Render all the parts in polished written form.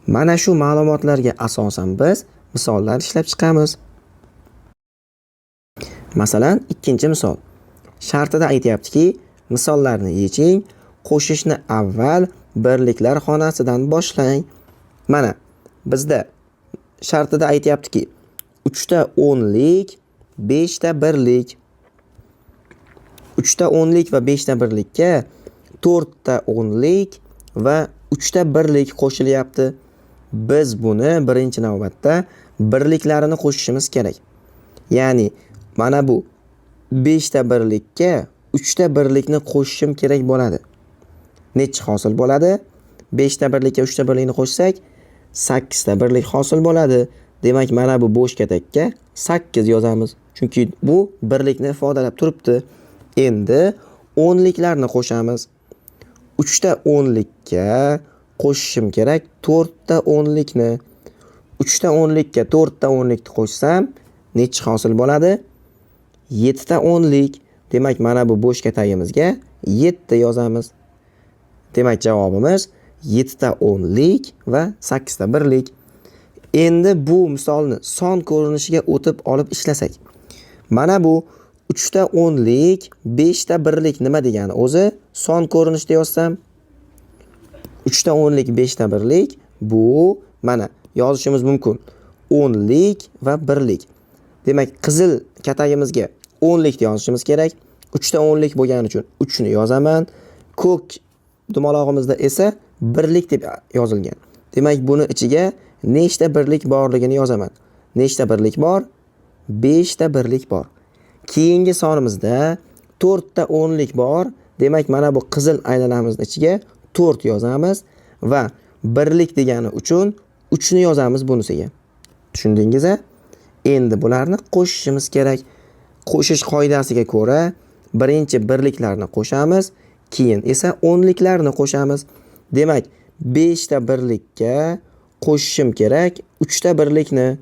Mana shu ma'lumotlarga asosan biz misollar ishlab chiqamiz. Masalan, ikkinchi misol. Shartida aytyaptiki, misollarni yeching, qo'shishni avval birliklar xonasidan boshlang. Mana bizda shartida aytyaptiki, 3 ta o'nlik, 5 ta birlik. 3 ta o'nlik va 5 ta birlikka 4 ta o'nlik va 3 ta birlik qo'shilyapti. Biz buni birinchi navbatda birliklarini qo'shishimiz kerak. Ya'ni mana bu 5 ta birlikka 3 ta birlikni qo'shishim kerak bo'ladi. Nechi hosil bo'ladi? 5 ta birlikka 3 ta birlikni qo'shsak, 8 ta birlik hosil bo'ladi. Demak, mana bu bo'sh katakka 8 yozamiz. Chunki bu birlikni ifodalab turibdi. Endi o'nliklarni qo'shamiz. 3 ta o'nlikka qo'shishim kerak 4 ta o'nlikni. 3 ta o'nlikka 4 ta o'nlikni qo'shsam, nechi hosil bo'ladi? 7 ta o'nlik. Demak, mana bu bo'sh katagimizga 7 yozamiz. Demak, javobimiz 7 ta o'nlik va 8 ta birlik. Endi bu misolni son ko'rinishiga o'tib olib ishlasak. Mana bu 3 ta o'nlik, 5 ta birlik nima degani o'zi? Son ko'rinishida yozsam 3 ta o'nlik, 5 ta birlik bu mana yozishimiz mumkin. O'nlik va birlik. Demak, qizil katagimizga o'nlikni yozishimiz kerak. 3 ta o'nlik bo'lgani uchun 3 ni yozaman. Ko'k dumalog'imizda esa birlik deb yozilgan. Demak, buni ichiga nechta birlik borligini yozaman. Nechta birlik bor? 5 ta birlik bor. Keyingi sonimizda 4 ta o'nlik bor. Demak, mana bu qizil aylanamizning ichiga 4 yozamiz va birlik degani uchun 3 ni yozamiz bunisiga. Tushundingiz-a? Endi bularni qo'shishimiz kerak. Qo'shish qoidasiga ko'ra birinchi birliklarni qo'shamiz, keyin esa o'nliklarni qo'shamiz. Demak, 5 ta birlikka qo'shishim kerak 3 ta birlikni.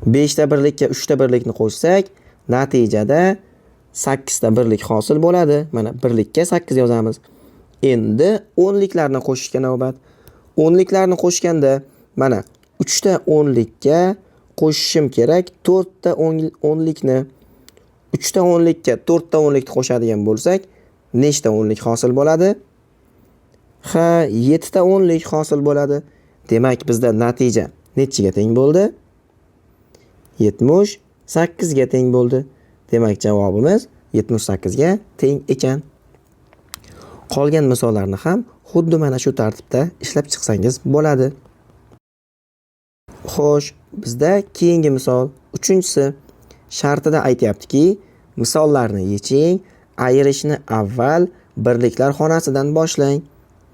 5 ta birlikka 3 ta birlikni qo'shsak, natijada 8 ta birlik hosil bo'ladi. Mana birlikka 8 yozamiz. Endi o'nliklarni qo'shishga navbat. O'nliklarni qo'shganda mana 3 ta o'nlikka qo'shishim kerak 4 ta o'nlikni. 3 ta o'nlikka 4 ta o'nlikni qo'shadigan bo'lsak, nechta o'nlik hosil bo'ladi? Ha, 7 ta o'nlik hosil bo'ladi. Demak, bizda natija nechiga teng bo'ldi? 78 ga teng bo'ldi. Demak, javobimiz 78 ga teng ekan. Qolgan misollarni ham xuddi mana shu tartibda ishlab chiqsangiz bo'ladi. Xo'sh, bizda keyingi misol, uchinchisi. Shartida aytyaptiki, misollarni yeching, ayirishni avval birliklar xonasidan boshlang.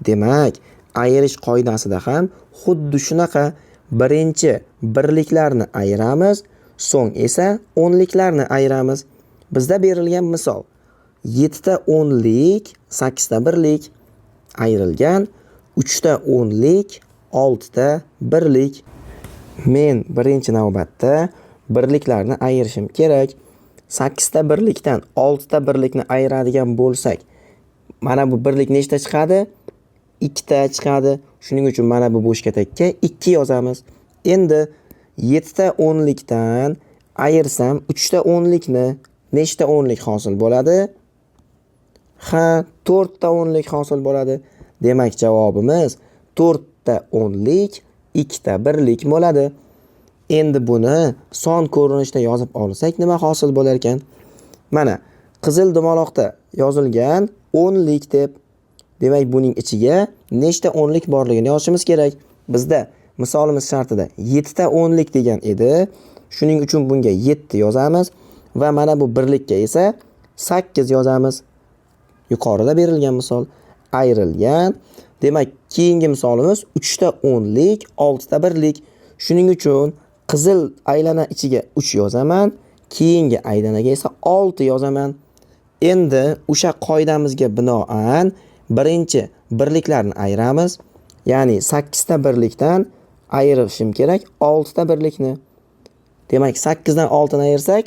Demak, ayirish qoidasida ham xuddi shunaqa birinchi birliklarni ayiramiz, so'ng esa o'nliklarni ayiramiz. Bizda berilgan misol 7 ta o'nlik, 8 ta birlik ayrilgan 3 ta o'nlik, 6 ta birlik. Men birinchi navbatda birliklarni ayirishim kerak. 8 ta birlikdan 6 ta birlikni ayiradigan bo'lsak, mana bu birlik nechta chiqadi? 2 ta chiqadi. Shuning uchun mana bu bo'sh katakka 2 yozamiz. Endi 7 ta o'nlikdan ayirsam 3 ta o'nlikni nechta o'nlik hosil bo'ladi? Ha, 4 ta o'nlik hosil bo'ladi. Demak, javobimiz 4 ta o'nlik, 2 ta birlik bo'ladi. Endi buni son ko'rinishida yozib olsak nima hosil bo'lar ekan? Mana qizil dumaloqda yozilgan o'nlik deb. Demak, buning ichiga nechta o'nlik borligini yozishimiz kerak. Bizda misolimiz shartida 7 ta o'nlik degan edi. Shuning uchun bunga 7 yozamiz va mana bu birlikka esa 8 yozamiz. Yuqorida berilgan misol ayrilgan. Demak, keyingi misolimiz 3 ta o'nlik, 6 ta birlik. Shuning uchun qizil aylana ichiga 3 yozaman, keyingi aylanaga esa 6 yozaman. Endi o'sha qoidamizga binoan birinchi birliklarni ayiramiz. Ya'ni 8 ta birlikdan ayirishim kerak 6 ta birlikni. Demak, 8 dan 6 ni ayirsak,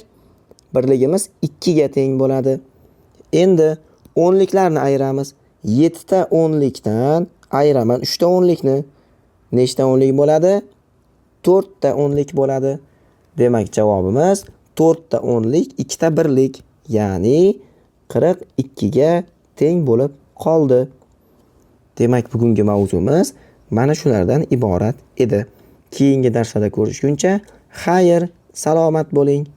birligimiz 2 ga teng bo'ladi. Endi o'nliklarni ayiramiz. 7 ta o'nlikdan ayiraman 3 ta o'nlikni. Nechta o'nlik bo'ladi? To'rtta o'nlik bo'ladi. Demak, javobimiz to'rtta o'nlik, ikkita birlik, ya'ni 42 ga teng bo'lib qoldi. Demak, bugungi mavzumiz mana shulardan iborat edi. Keyingi darslarda ko'rishguncha xayr, salomat bo'ling.